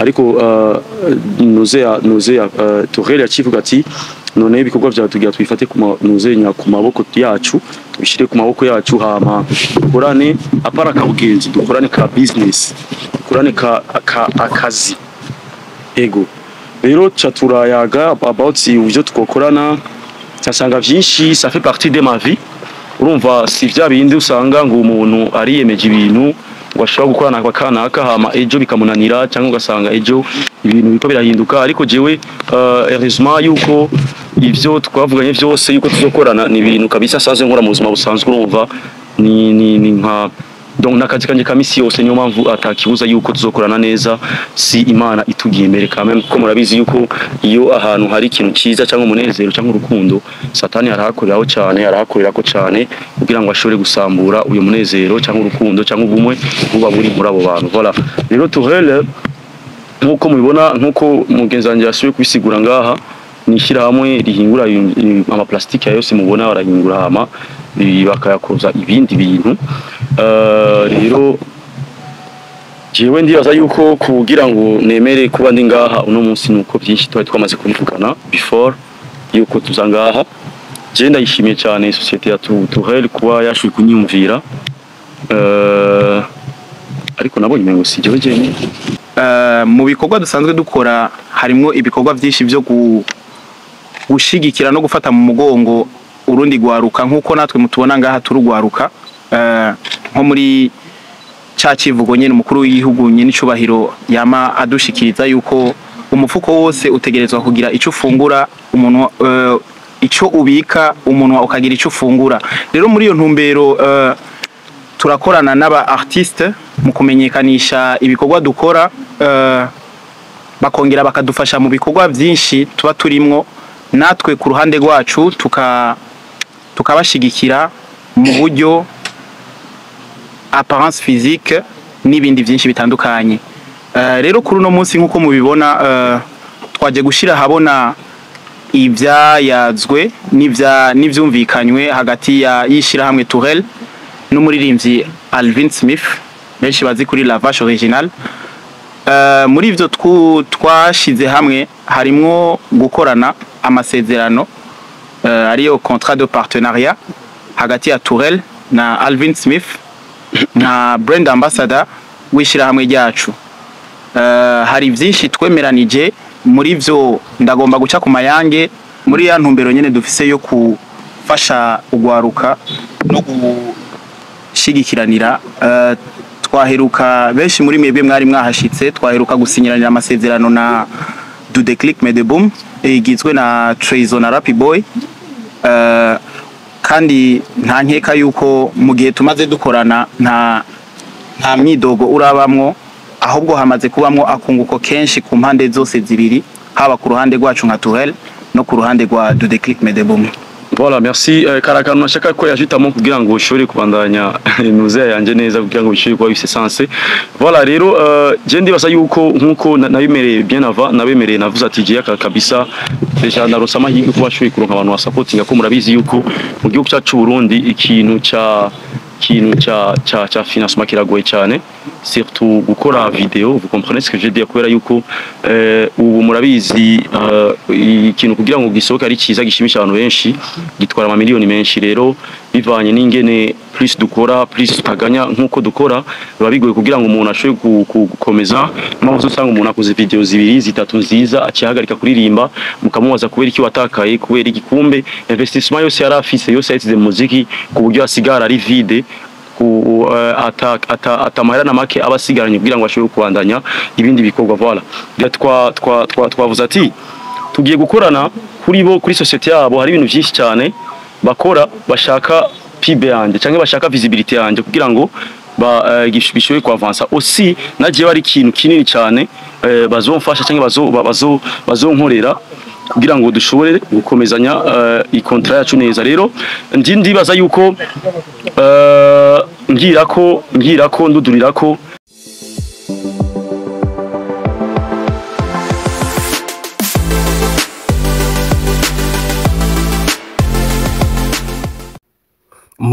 Ariko nuze ya Tourelle yacivuga ati none ibikorwa vyawe tugira tubifate ku nuze nya ku maboko yacu, tubishire ku maboko yacu, hama dukorane apara kabugenzi, dukorane ka business, dukorane ka akazi. Ego rero ca turayaga about uburyo twokorana, nsanga vyinshi ça fait partie de ma vie. Urumva si vya bindi usanga ngo umuntu ariyemeje ibintu ngo ashobora gukorana na kanaka, hama ejo bikamunanira, cyangwa ugasanga ejo ibintu biko birahinduka. Ariko jewe heureusement yuko ivyo twavuganye vyose yuko tuzokorana ni ibintu kabisa sanzwe nkora mu buzima busanzwe. Urumva ni nka donc nakazi kanje ka misi yose, niyo mpamvu atakibuza yuko tuzokorana neza si Imana itugiye imbere quand même, kuko murabizi yuko iyo ahantu hari ikintu cyiza cyangwa umunezero cyangwa urukundo, Satani arahakoreraho cyane, arahakorerako cyane kugira ngo ashobore gusambura uyu munezero cyangwa urukundo cyangwa ubumwe buba buri muri abo bantu. Voilà, rero Tourelle, nkuko mubibona, nkuko mugenzi wanjye yasubiye kubisigura ngaha, ni ishyirahamwe rihingura amaplastike yose mubona barahingura, hama bakayakoza ibindi bintu. Rero jewe ndibaza yuko kugira ngo nemere kuba ndi ngaha uno munsi nuko byinshi twari twamaze kubivugana before yuko tuza ngaha. Je ndayishimiye cyane société ya Tourelle kuba yashoboye kunyumvira. Ariko nabonye umengo si jewe jenyine. Mu bikorwa dusanzwe dukora harimwo ibikorwa byinshi byo gushigikira no gufata mu mugongo urundi gwaruka, nkuko natwe mutubona ngaha turugwaruka. Nko muri ca civugo nyene umukuru w'igihugu nyene icubahiro yama adushikiriza yuko umufuko wose utegerezwa kugira ico ufungura, umuntu ico ubika, umunwa ukagira ico ufungura. Rero muri iyo ntumbero turakorana n'aba artiste mu kumenyekanisha ibikorwa dukora, bakongera bakadufasha mu bikorwa byinshi tuba turimwo, natwe ku ruhande rwacu tukabashigikira mu buryo apparence physique n'ibindi byinshi bitandukanye. Rero kuri uno munsi, nk'uko mubibona, twaje gushira ahabona ivyayazwe n'ivyumvikanywe hagati ya y'ishirahamwe Tourelle n'umuririmbyi Alvin Smith, benshi bazi kuri La Vache Original. Muri ivyo twashize hamwe harimwo gukorana amasezerano, ariyo contrat de partenariat hagati ya Tourelle na Alvin Smith nka brand ambassador w'ishirahamwe ryacu. Hari byinshi twemeranije muri vyo, ndagomba guca ku mayange muri ya ntumbero nyene dufise yo gufasha ugwaruka no gushigikiranira. Twaheruka, benshi muri mwebwe mwari mwahashitse, twaheruka gusinyiranira amasezerano na Do The Click Made Boom igizwe na Trezo na Rappy Boy. Kandi nta nkeka yuko mu gihe tumaze dukorana nta myidogo urabamwo, ahubwo hamaze kubamwo akunguko kenshi ku mpande zose zibiri, haba ku ruhande rwacu nka Tourelle no ku ruhande rwa Do The Click Made Boom. Voilà, merci. Karakantu nashaka ko yajitamo kugira ngo ushobore kubandanya nuze yanje neza, kugira ngo bishobore kuba bifise sens. Voilà, rero je ndibaza yuko nkuko nabimereye bien avant, nabemereye, navuze ati je aka kabisa déjà naronse amahirwe kuba ashoboye kuronka abantu basupportinga, ko murabizi yuko mu gihugu cyacu Burundi ikintu ca financement kiragoye cyane, surtout gukora vidéo, vous comprenez ce que je veux dire, kubera yuko ubu murabizi ikintu kugira ngo gisohoke ari cyiza gishimisha abantu benshi gitwara amamiliyoni menshi. Rero bivanye n'ingene plus dukora, plus tutaganya nkuko dukora, biba bigoye kugira ngo umuntu ashobore gukomeza. Mpamvu usanga umuntu akoze vidéo zibiri zitatu nziza acihagarika kuririmba, mukamubaza kubera iki watakaye, kubera igikumbe investissement yose yari afise yose yayisize mu muziki, ku buryo asigara ari vide, ku ata amahera na make aba asigaranye kugira ngo ashobore kubandanya ibindi bikorwa. Voilà. Rero twa twavuze ati tugiye gukorana kuri bo, kuri société yabo hari ibintu byinshi cyane bakora, bashaka pub yanje cyangwa bashaka visibility yanje kugira ngo ba bishobore kuavansa aussi. Nagiye bari ikintu kinini cyane bazomfasha cyangwa bazonkorera kugira ngo dushobore gukomezanya i contrat yacu neza. Rero ndi ndibaza yuko ngira ko ndudurira ko.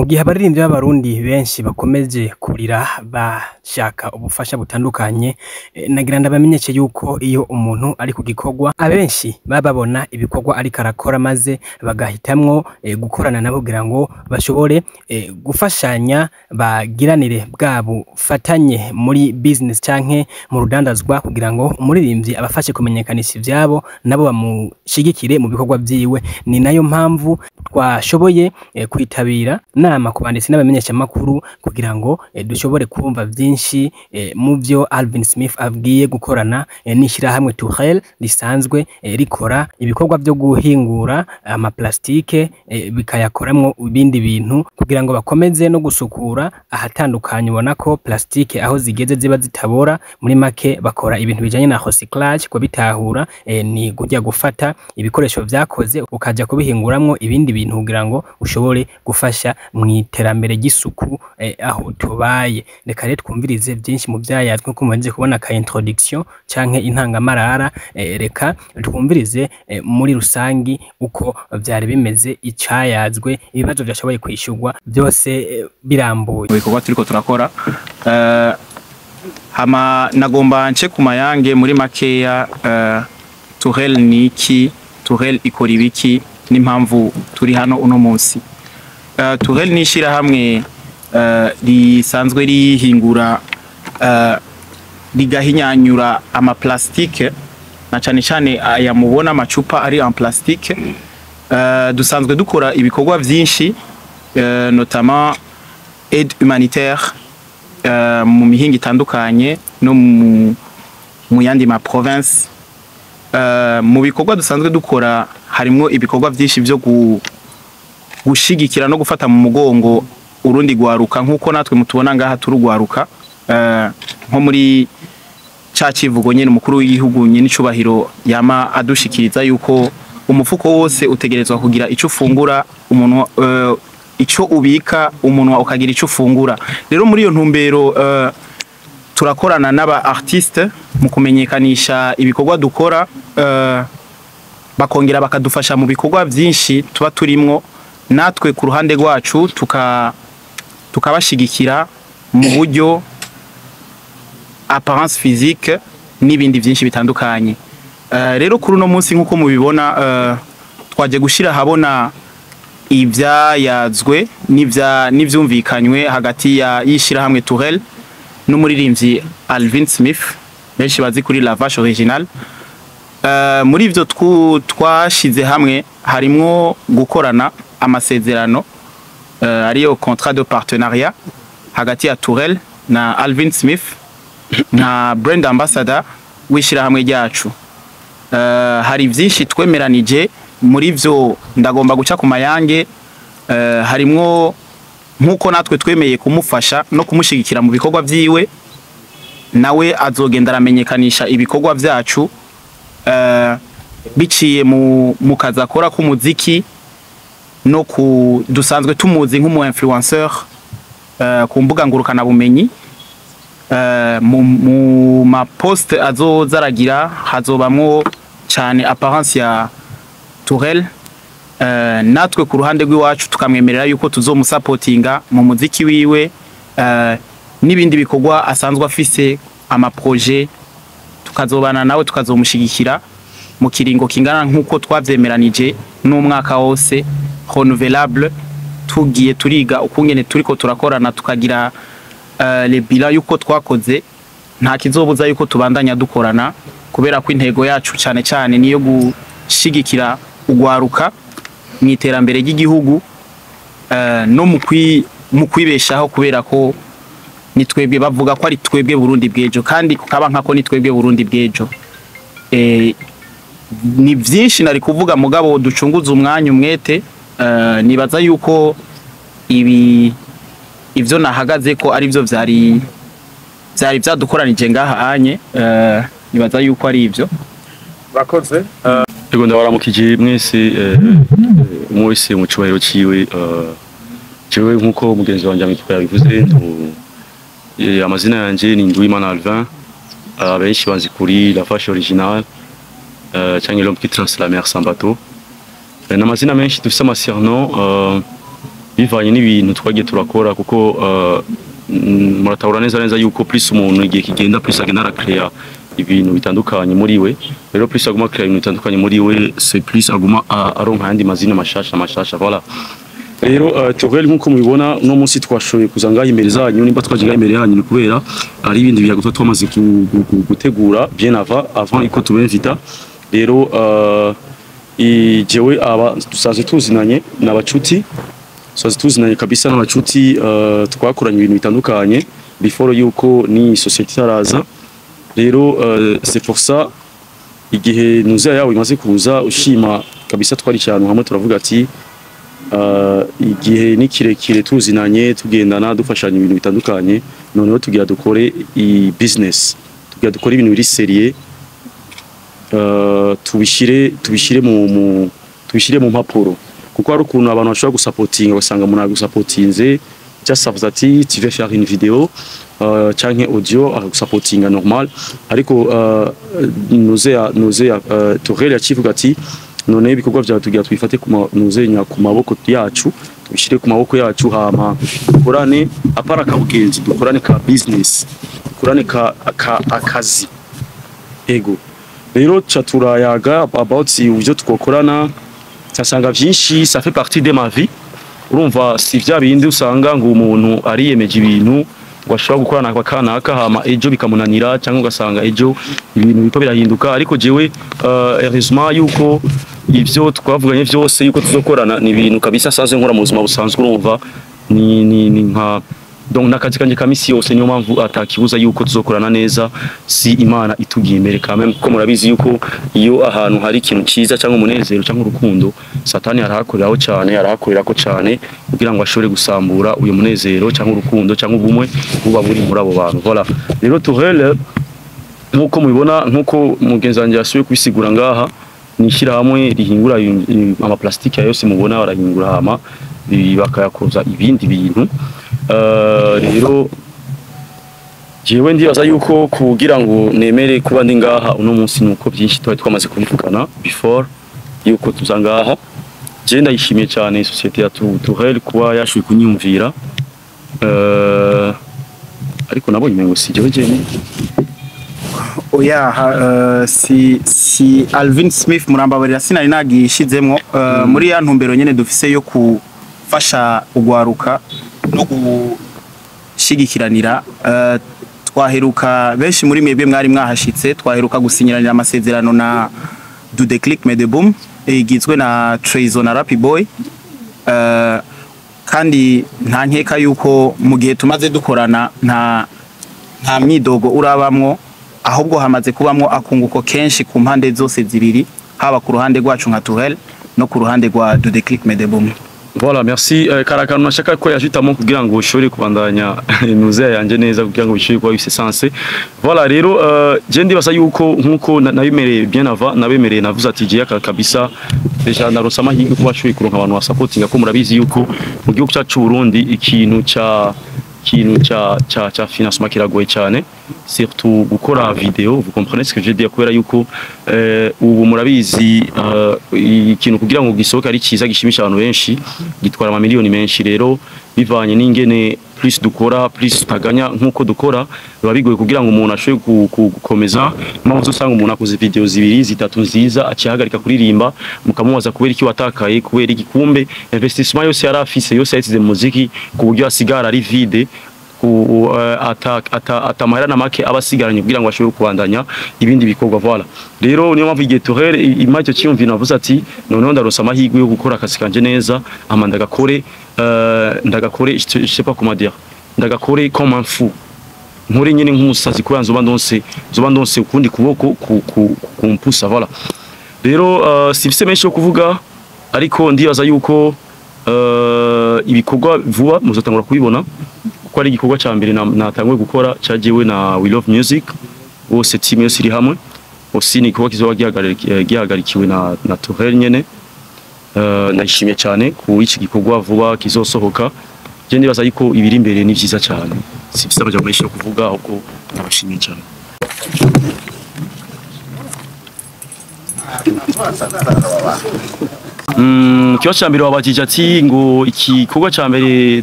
Mu gihe abaririmbyi b'abarundi benshi bakomeje kurira bashaka ubufasha butandukanye, nagira ndabamenyeshe yuko iyo umuntu ari ku gikorwa abenshi baba babona ibikorwa ariko arakora, maze bagahitamwo gukorana nabo kugira ngo bashobore gufashanya, bagiranire bwa bufatanye muri business canke mu rudandazwa, kugira ngo umuririmbyi abafashe kumenyekanisha ivyabo, nabo bamushigikire mu bikorwa vyiwe. Ni nayo mpamvu twashoboye kwitabira nama ku banditsi n'abamenyeshamakuru kugira ngo dushobore kumva vyinshi mu vyo Alvin Smith abwiye gukorana n'ishirahamwe Tourelle risanzwe rikora ibikorwa vyo guhingura amaplastike, bikayakoramwo ibindi bintu kugira ngo bakomeze no gusukura ahatandukanye. Ubona ko plastike aho zigeze ziba zitabora. Muri make bakora ibintu bijanye na recyclage. Kubitahura ni kujya gufata ibikoresho vyakoze ukaja kubihinguramwo ibindi bintu kugira ngo ushobore gufasha mu iterambere ry'isuku aho tubaye. Reka rero twumvirize byinshi mu vyayazwe, nkuko mumaze kubona ka introduction canke intangamarara. Reka twumvirize muri rusangi uko vyari bimeze, icayazwe, ibibazo vyashoboye kwishurwa byose, birambuye. Mu bikorwa turiko turakora, hama nagomba nce ku mayange muri makeya. Tourelle ni iki? Tourelle ikora ibiki? N'impamvu turi hano uno munsi. Tourelle ni ishirahamwe risanzwe rihingura, rigahinyanyura amaplastike, na cane cane aya mubona amacupa ari en plastique. Dusanzwe dukora ibikorwa vyinshi, notamment aide humanitaire mu mihinga itandukanye no mu yandi ma province. Mu bikorwa dusanzwe dukora harimwo ibikorwa vyinshi vyo gushigikira no gufata mu mugongo urundi gwaruka, nkuko natwe mutubona ngaha turugwaruka, nko muri ca civugo nyene umukuru w'igihugu nyene icubahiro yama adushikiriza yuko umufuko wose utegerezwa kugira ico ufungura, umuntu ico ubika, umunwa ukagira ico ufungura. Rero muri iyo ntumbero turakorana n'aba artiste mu kumenyekanisha ibikorwa dukora, bakongera bakadufasha mu bikorwa byinshi tuba turimwo, natwe ku ruhande rwacu tukabashigikira mu buryo apparence physique n'ibindi byinshi bitandukanye. Rero kuri uno munsi, nk'uko mubibona, twaje gushira habona ivyayazwe n'ivyumvikanywe hagati ya y'ishirahamwe Tourelle n'umuririmbyi Alvin Smith, benshi bazi kuri La Vache Originale. Muri ivyo twashize hamwe harimwo gukorana amasezerano, ariyo contrat de partenariat hagati ya Tourelle na Alvin Smith nka brand ambassador w'ishirahamwe ryacu. Hari vyinshi twemeranije. Muri vyo ndagomba guca ku mayange. Harimwo nkuko natwe twemeye kumufasha no kumushigikira mu bikorwa vyiwe, nawe azogenda aramenyekanisha ibikorwa vyacu biciye mu kazi akora k'umuziki, no ku dusanzwe tumuzi nk'umu influenceur ku mbuga ngurukana bumenyi. Mu ma post azoza aragira hazobamwo cyane apparence ya Tourelle. Natwe ku ruhande rw'iwacu tukamwemerera yuko tuzomusapotinga mu muziki wiwe n'ibindi bikorwa asanzwe afise, ama projet, tukazobana nawe, tukazomushigikira mu kiringo kingana nk'uko twavyemeranije n'umwaka wose, renouvelable. Tugiye turiga ukungene turiko turakorana, tukagira les bilans yuko twakoze, nta kizobuza yuko tubandanya dukorana, kubera ko intego yacu cyane cyane niyo gushigikira ugwaruka mu iterambere ry'igihugu no mu kwibeshaho, kubera ko ni twebwe bavuga ko ari twebwe Burundi bw'ejo, kandi kukaba nkako ni twebwe Burundi bw'ejo. Ni vyinshi nari kuvuga, mugabo ducunguza umwanya umwete. Nibaza yuko ibi ivyo nahagaze ko ari byo vyari vyadukoranije ngaha anye. Nibaza yuko ari ivyo. Bakoze. Ego, ndabaramukije mwese, umwe wese mu cubahiro ciwe. Jewe nkuko mugenzi wanje Amikoro yabivuze, amazina yanje ni Nduwimana Alvin, abenshi banzi kuri La Vache Originale canke l'homme qui trace la mer sans bateau. N'amazina menshi dufise, ama surnom. Bivanye n'ibintu twagiye turakora, kuko muratahura neza neza yuko plus umuntu igihe kigenda, plus agenda arakrea ibintu bitandukanye muri we. Rero plus aguma akrea ibintu bitandukanye muri we, c'est plus aguma aronka ayandi mazina mashasha mashasha. Voilà. Rero Torel, nkuko mubibona, uno munsi twashoboye kuza ngaha imbere zanyu. Nimba twaje ngaha imbere yanyu ni kubera ari ibindi biyago tuba twamaze gutegura bien avant iko tubinvita. Rero jewe aba dusanzwe tuzinanye n'abacuti, dusanzwe tuzinanye kabisa n'abacuti, twakoranye ibintu bitandukanye before yuko ni société itaraza. Rero c'est pour ça, igihe nuzeya yawe imaze kuza ushima kabisa, twari cyane hamwe turavuga ati igihe ni kirekire tuzinanye, tugendana, dufashanya ibintu bitandukanye, noneho tugira dukore i business, tugira dukore ibintu biri sérieux, tubishire mu mpapuro, kuko hari ukuntu abantu bashobora gusapotinga, ugasanga umuntu agusapotinze just avuze ati tu veux faire une vidéo canke audio, akagusapotinga normal. Ariko nuze Torel yacivuga ati none ibikorwa vyawe tugira tubifate ku nuzenya ku maboko yacu, tubishire ku maboko yacu, hama dukorane apara kabugenzi, dukorane ka business, dukorane ka akazi. Ego, rero ca turayaga about uburyo twokorana, casanga vyinshi ça fait partie de ma vie. Urumva, si vya bindi usanga ngo umuntu ariyemeje ibintu ngo ashobora gukorana na kanaka, hama ejo bikamunanira, cyangwa ugasanga ejo ibintu biko birahinduka. Ariko jewe heureusement yuko ivyo twavuganye vyose yuko tuzokorana ni ibintu kabisa sanzwe nkora mu buzima busanzwe. Urumva, ni nka donc nakazi kanje ka misi yose, niyo mpamvu atakibuza yuko tuzokorana neza si Imana itugiye imbere quand même, kuko murabizi yuko iyo ahantu hari ikintu cyiza cyangwa umunezero cyangwa urukundo, Satani arahakoreraho cyane, arahakorerako cyane kugira ngo ashobore gusambura uyu munezero cyangwa urukundo cyangwa ubumwe buba buri muri abo bantu. Voilà. Rero Tourelle, nkuko mubibona, nkuko mugenzi wanjye yasubiye kubisigura ngaha, ni ishyirahamwe rihingura amaplastike yose mubona, barahingura hama bakayakoza ibindi bintu. Rero jewe ndibaza yuko kugira ngo nemere kuba ndi ngaha uno munsi nuko byinshi twari twamaze kubivugana before yuko tuza ngaha. Je ndayishimiye cyane société ya Tourelle kuba yashoboye kunyumvira. Ariko nabonye umengo si jewe jenyine. Oya, si Alvin Smith, murambabarira sinari nagishizemwo. Muri ya ntumbero nyene dufise yo gufasha ugwaruka no gushigikiranira, twaheruka, benshi muri mwebwe mwari mwahashitse, twaheruka gusinyiranira amasezerano na Do The Click Made Boom igizwe na Trezo na Rappy Boy. Kandi nta nkeka yuko mu gihe tumaze dukorana nta myidogo urabamwo, ahubwo hamaze kubamwo akunguko kenshi ku mpande zose zibiri, haba ku ruhande rwacu nka Tourelle no ku ruhande rwa Do The Click Made Boom. Voilà, merci. Kari akantu nashaka ko yajitamo kugira ngo ushobore kubandanya nuze yanje neza, kugira ngo bishobore kuba bifise sens. Voilà, rero je ndibaza yuko nkuko nabimereye bien avant, nabemereye, navuze ati je aka kabisa déjà naronse amahirwe kuba ashoboye kuronka abantu basapotinga, ko murabizi yuko mu gihugu cyacu Burundi ikintu ca financement kiragoye cyane, surtout gukora vidéo, vous comprenez ce que je veux dire, kubera yuko ubu murabizi ikintu kugira ngo gisohoke ari cyiza gishimisha abantu benshi gitwara amamiliyoni menshi. Rero bivanye n'ingene plus dukora, plus tutaganya nkuko dukora, biba bigoye kugira ngo umuntu ashobore gukomeza. Mpamvu usanga umuntu akoze vidéo zibiri zitatu nziza acihagarika kuririmba, mukamubaza kubera iki watakaye, kubera iki, kumbe investissement yose yari afise yose yayisize mu muziki, ku buryo asigara ari vide, ku ata amahera na make aba asigaranye kugira ngo ashobore kubandanya ibindi bikorwa. Voilà. Rero niyo mpamvu igihe Tourelle impa icyo cyiyumviro, navuze ati noneho ndaronsa amahirwe yo gukora akazi kanje neza, hama ndagakore, ndagakore, je sais pas comment dire, ndagakore comme un fou, nkore nyene nk'umusazi, kubera nzoba ndonse ukundi kuboko kumpusa. Voilà. Rero sifise menshi yo kuvuga, ariko ndibaza yuko ibikorwa vuba muzotangura kubibona, kuko ari igikorwa ca mbere natanguye gukora cajewe na We Love Music bose, team yose iri hamwe. Aussi ni igikorwa kizoba gihagarikiwe na Tourelle nyene. Ndayishimiye cyane ku iki gikorwa vuba kizosohoka. Je ndibaza yuko ibiri imbere ni vyiza cyane. Sifise amajambo menshi yo kuvuga, ahubwo ndabashimiye cyane. Ikibazo ca mbere wabajije ati ngo igikorwa ca mbere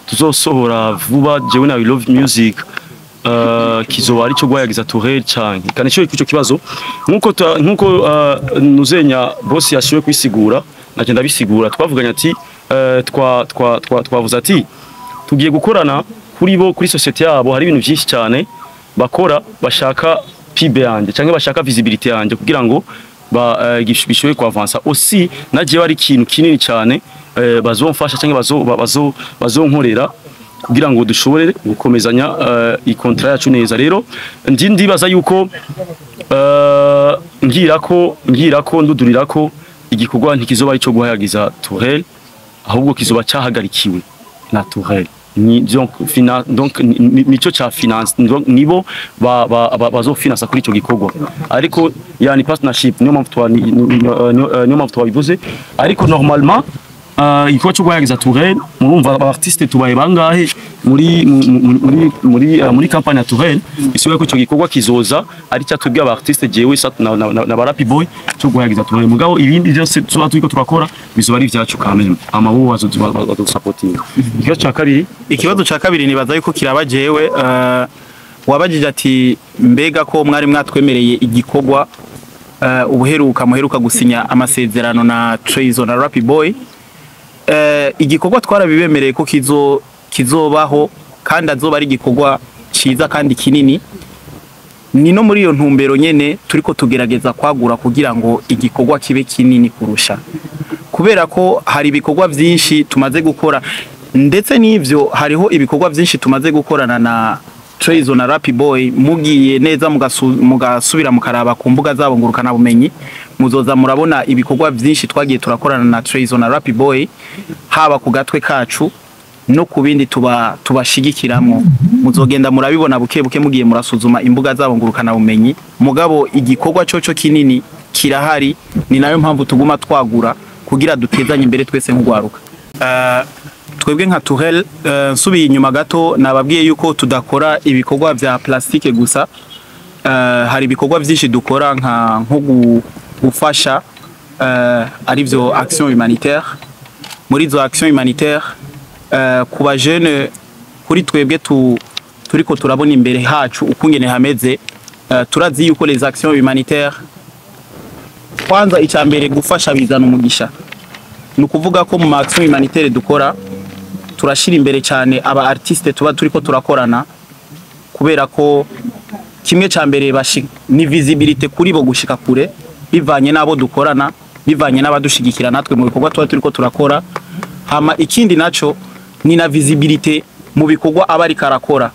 tuzosohora vuba jewe na We Love Music kizoba ari cyo guhayagiza Tourelle canke kandi ico kibazo nkuko nuzenya boss yashoboye kwisigura, naje ndabisigura. Twavuganye ati twa twa twa twavuze ati tugiye gukorana kuri bo, kuri société yabo. Hari ibintu byinshi cyane bakora, bashaka pub yanje canke bashaka visibility yanje kugira ngo ba bishobore kuavansa aussi. Naje bari ikintu kinini cyane bazomfasha canke bazo bazonkorera kugira ngo dushobore gukomezanya i contrat yacu neza. Rero ndi ndibaza yuko ngira ko ndudurira ko igikorwa ntikizoba ari cyo guhayagiza Tourelle, ahubwo kizoba cyahagarikiwe na Tourelle. Ni donc donc nico cha finance, donc nibo ba bazofinansa kuri ico gikorwa, ariko yani partnership, niyo mpamvu twabivuze. Ariko normalement igikorwa cyo guhayagiza Tourelle, murumva aba artiste tubaye bangahe muri company ya Tourelle? Isubira ko ico gikorwa kizoza ari cyatubwiye aba artiste, jewe na ba Rappy Boy, cyo guhayagiza Tourelle. Mugabo ibindi byose tuba turiko turakora bizoba ari ivyacu quand même, amabo bazo supporting. Ikibazo ca kabiri? Ikibazo ca kabiri nibaza yuko kiraba jewe. Wabajije ati mbega ko mwari mwatwemereye igikorwa ubuheruka muheruka gusinya amasezerano na Trayzo na Rappy Boy. Igikorwa twarabibemereye ko kizobaho kandi azoba ari igikorwa ciza kandi kinini. Ni no muri iyo ntumbero nyene turiko tugerageza kwagura kugira ngo igikorwa kibe kinini kurusha, kubera ko hari ibikorwa byinshi tumaze gukora, ndetse n'ivyo hariho ibikorwa byinshi tumaze gukorana na Trayzo na Rappy Boy. Mugiye neza mugasubira mukaraba ku mbuga zabo ngurukana bumenyi, muzoza murabona ibikorwa byinshi twagiye turakorana na Trayzo na Rappy Boy, haba ku gatwe kacu no ku bindi tuba tubashigikiramwo. Muzogenda murabibona buke buke mugiye murasuzuma imbuga zabo ngurukana bumenyi. Mugabo igikorwa coco kinini kirahari, ni nayo mpamvu tuguma twagura kugira dutezanye imbere twese nk'ugwaruka. Twebwe nka Tourelle, nsubiye inyuma gato, nababwiye yuko tudakora ibikorwa vya plastique gusa. Hari ibikorwa byinshi dukora nko gufasha, arivyo action humanitaire. Muri izo action humanitaire, ku bajene, kuri twebwe turiko turabona imbere hacu ukungene hameze, turazi yuko les actions humanitaires, kwanza icya mbere, gufasha bizana umugisha. Ni ukuvuga ko mu ma action humanitaire dukora turashira imbere cyane aba artiste tuba turiko turakorana, kubera ko kimwe cya mbere ni visibilité kuri bo, gushika kure bivanye n'abo dukorana, bivanye n'abadushigikira natwe mu bikorwa tuba turiko turakora. Hama ikindi naco ni na visibilité mu bikorwa aba ariko arakora,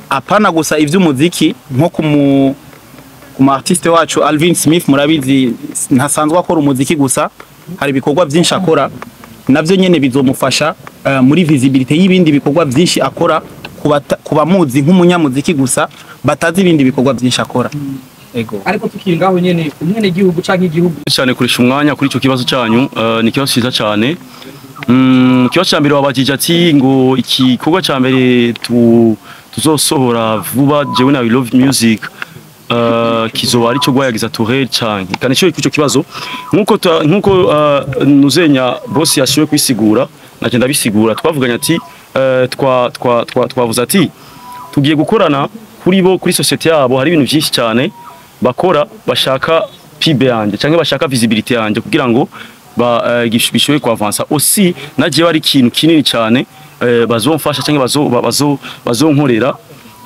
apana gusa ivy'umuziki. Nko ku mu artiste wacu Alvin Smith, murabizi ntasanzwe akora umuziki gusa, hari ibikorwa byinshi akora, navyo nyene bizomufasha muri visibilité y'ibindi bikorwa byinshi akora ku bamuzi nk'umunyamuziki gusa, batazi ibindi bikorwa byinshi akora. Ego. Ariko tukiri ngaho nyene, umwene gihugu canke igihugu Cyane kurisha umwanya kuri ico kibazo cyanyu. Ni ikibazo cyiza cyane. Ikibazo cya mbere wabajije ati ngo igikorwa cya mbere tuzosohora vuba jewe na We Love Music kizoba ari cyo guhayagiza Tourelle canke kandi ico kibazo nkuko nuzenya boss yashoboye kwisigura, naje ndabisigura. Twavuganye ati twa twa twa twavuze ati tugiye gukorana kuri bo, kuri société yabo. Hari ibintu byinshi cyane bakora, bashaka pub yanje canke bashaka visibility yanje kugira ngo ba bishobore kuavansa aussi. Naje bari ikintu kinini cyane bazomfasha canke bazo bazonkorera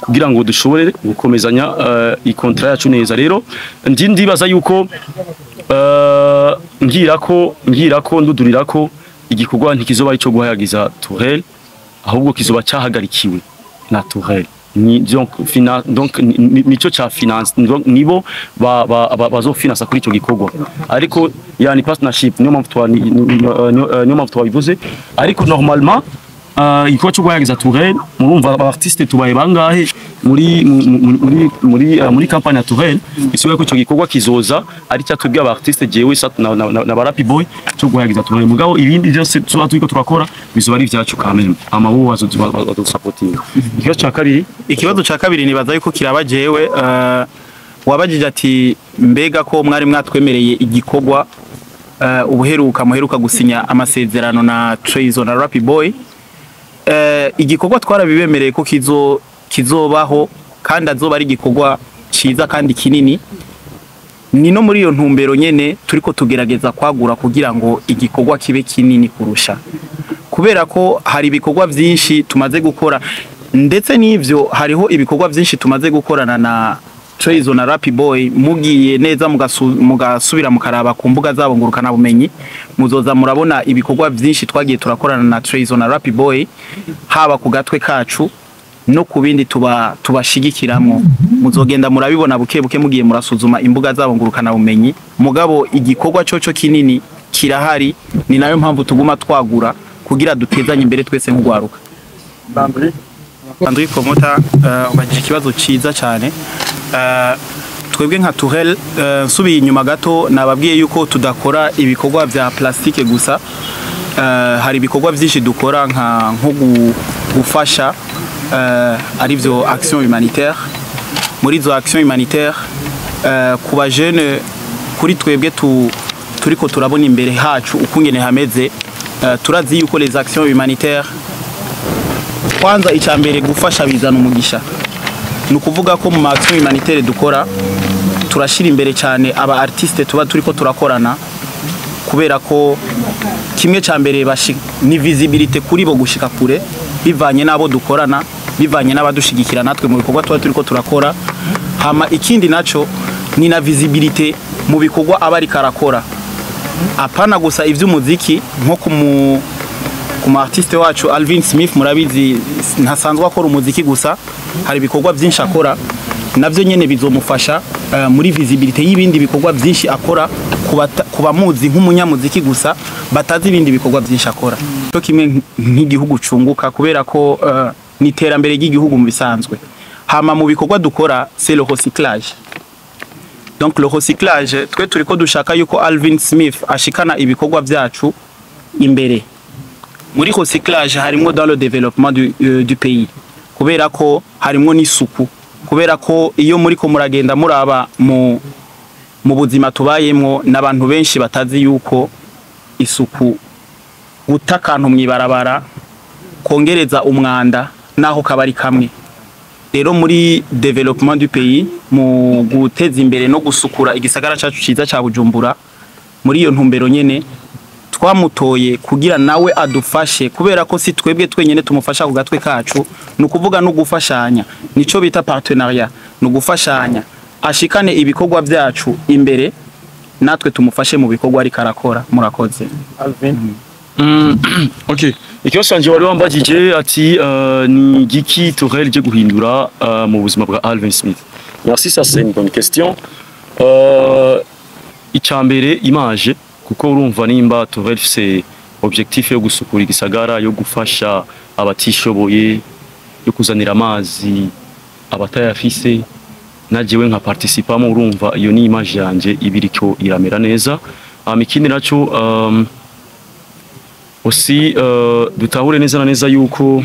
kugira ngo dushobore gukomezanya i contrat yacu neza. Rero ndi ndibaza yuko ngira ko ndudurira ko igikorwa ntikizoba ari cyo guhayagiza Tourelle, ahubwo kizoba cyahagarikiwe na Tourelle. Ni donc donc nico cha finance, donc nibo ba bazofinansa kuri ico gikorwa, ariko yani partnership, niyo mpamvu twabivuze. Ariko normalement igikorwa cyo guhayagiza Tourelle, murumva aba artiste tubaye bangahe muri company ya Tourelle? Isubira ko ico gikorwa kizoza ari cyatubwiye aba artiste, jewe na ba Rappy Boy, cyo guhayagiza Tourelle. Mugabo ibindi byose tuba turiko turakora bizoba ari ivyacu quand même, amabo bazo supporting. Ikibazo ca kabiri? Ikibazo ca kabiri nibaza yuko kiraba jewe. Wabajije ati mbega ko mwari mwatwemereye igikorwa Ubuheruka muheruka gusinya amasezerano na Trezo na Rappy Boy. Igikorwa twarabibemereye ko kizobaho kandi azoba ari igikorwa ciza kandi kinini. Ni no muri iyo ntumbero nyene turiko tugerageza kwagura kugira ngo igikorwa kibe kinini kurusha, kubera ko hari ibikorwa vyinshi tumaze gukora, ndetse n'ivyo hariho ibikorwa vyinshi tumaze gukorana na Trezo na Rappy Boy. Mugiye neza mugasubira mukaraba ku mbuga zabo ngurukana bumenyi, muzoza murabona ibikorwa vyinshi twagiye turakorana na Trezo na Rappy Boy, haba ku gatwe kacu no ku bindi tubashigikiramwo. Muzogenda murabibona buke buke mugiye murasuzuma imbuga zabo ngurukana bumenyi. Mugabo igikorwa coco kinini kirahari, ni nayo mpamvu tuguma twagura kugira dutezanye imbere twese nk'ugwaruka. Landry Promoter, ubajije ikibazo ciza cyane. Twebwe nka Tourelle, nsubiye inyuma gato, nababwiye yuko tudakora ibikorwa vya plastique gusa. Hari ibikorwa vyinshi dukora nko gufasha, arivyo action humanitaire. Muri izo action humanitaire, ku ba jeune, kuri twebwe turiko turabona imbere hacu ukungene hameze, turazi yuko les actions humanitaires, kwanza icambere, gufasha bizana umugisha. Ni ukuvuga ko mu ma action humanitaire dukora turashira imbere cyane aba artiste tuba turiko turakorana, kubera ko kimwe ca mbere ni visibilité kuri bo, gushika kure bivanye n'abo dukorana, bivanye n'abadushigikira natwe mu bikorwa tuba turiko turakora. Hama ikindi naco ni na visibilité mu bikorwa aba ariko arakora, apana gusa ivy'umuziki. Nko ku mu artiste wacu Alvin Smith, murabizi ntasanzwe akora umuziki gusa, hari ibikorwa byinshi akora, navyo nyene bizomufasha muri visibilité y'ibindi bikorwa byinshi akora ku bamuzi nk'umunyamuziki gusa, batazi ibindi bikorwa byinshi akora. Cyo kimwe nk'igihugu cunguka, kubera ko ni iterambere ry'igihugu mu bisanzwe. Hama mu bikorwa dukora, c'est le recyclage. Donc le recyclage, twe turiko dushaka yuko Alvin Smith ashikana ibikorwa vyacu imbere. Muri recyclage harimo dans le développement du pays, kubera ko harimo n'isuku, kubera ko iyo muriko muragenda muraba mu buzima tubayemwo, n'abantu benshi batazi yuko isuku, guta akantu mw'ibarabara kongereza umwanda naho kabari kamwe. Rero muri développement du pays, mu guteza imbere no gusukura igisagara cacu ciza ca Bujumbura, muri iyo ntumbero nyene twamutoye kugira nawe adufashe, kubera ko si twebwe twenyene tumufasha ku gatwe kacu. Ni ukuvuga no gufashanya, nico bita partenariat, ni ugufashanya, ashikane ibikorwa vyacu imbere, natwe tumufashe mu bikorwa ariko arakora. Murakoze. Ok, ikibazo canje wari wambajije ati ni giki Tourelle ije guhindura mu buzima bwa Alvin Smith? Merci, ça c'est une bonne question. Icambere, image, kuko urumva nimba Tourelle ifise objectif yo gusukura igisagara, yo gufasha abatishoboye, yo kuzanira amazi abatayafise, najewe nka participamo, urumva iyo ni image yanje ibiriko iramera neza. Hama ikindi naco, aussi dutahure neza na neza yuko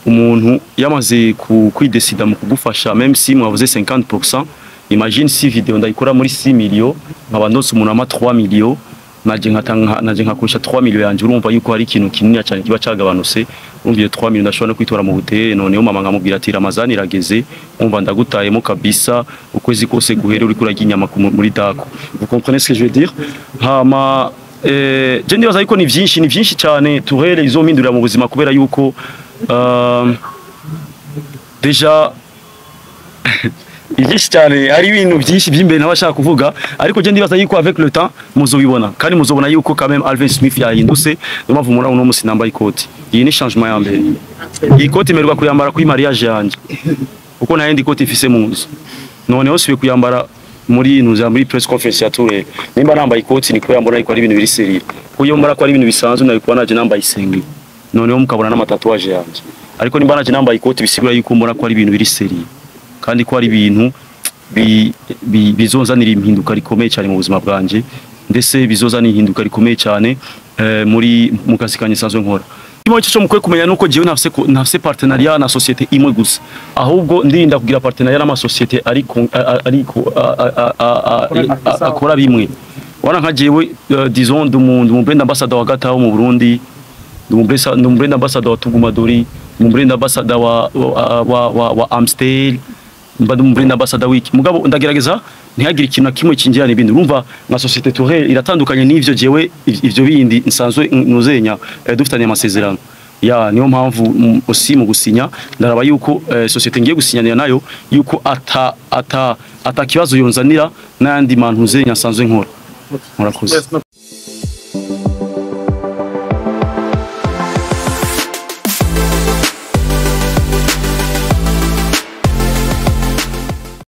umuntu yamaze kwidesida mu kugufasha, même si mwavuze 50%, imagine si video ndayikora muri 6 millions, nkaba ndonse umuntu ama 3 millions, naje nkatanga, naje nkakoresha 3 millions yanje, urumva yuko hari ikintu kinini cyane kiba cagabanutse. Urumva iyo 3 millions ndashobora no kwitora mu butere, noneho mama nkamubwira ati: "Ramazani irageze, umva ndagutayemo kabisa, ukwezi kose guhere uriko urarya inyama muri dako." Vous comprenez ce que je veux dire? Hama je ndibaza yuko ni vyinshi, ni vyinshi cyane Tourelle izompindurira mu buzima, kubera yuko déjà byinshi cyane, hari ibintu byinshi by'imbere ntabashaka kuvuga, ariko je ndibaza yuko avec le temps muzobibona, kandi muzobona yuko quand même Alvin Smith yahindutse. Niyo mpamvu muri uno musi nambaye ikoti. Iyi ni changement ya mbere. Iyi koti imerwa kuyambara kuri mariage yanje, kuko nta yindi koti ifise mu nzu. Noneho subiye kuyambara muri ntuza muri press conference ya Tourelle. Nimba nambaye ikoti ni kubera mbona yuko ari ibintu biri sérieux. Kuyo mbara ko ari ibintu bisanzwe, nari kuba naje nambaye isengeri, noneho mukabona n'ama tatouage yanje. Ariko nimba naje nambaye ikoti, bisigura yuko mbona ko ari ibintu biri sérieux, kandi ko ari ibintu bizonzanira impinduka rikomeye cyane mu buzima bwanje, ndetse bizozanira ihinduka rikomeye cyane muri mu kazi kanjye nsanzwe nkora. Kimwe cyo mukwiye kumenya nuko jewe ntafise partenariat na société imwe gusa, ahubwo ndirinda kugira partenariat n'ama société ariko akora bimwe. Wana nka jewe, disons, ndi umu brand ambassador wa Gataho mu Burundi, ndi umu brand ambassador wa Tugumadori, ndi umu brand ambassador wa Amstel, mba ndi umu brand ambassador wiki. Mugabo ndagerageza ntihagire ikintu na kimwe kinjirana ibindi. Urumva nka société Tourelle iratandukanye n'ivyo jewe, ivyo bindi nsanzwe nuzenya dufitanye amasezerano ya. Niyo mpamvu aussi mu gusinya ndaraba yuko société ngiye gusinyanira nayo yuko ata kibazo yonzanira n'ayandi mantu nzenya nsanzwe nkora. Murakoze. Yes, no.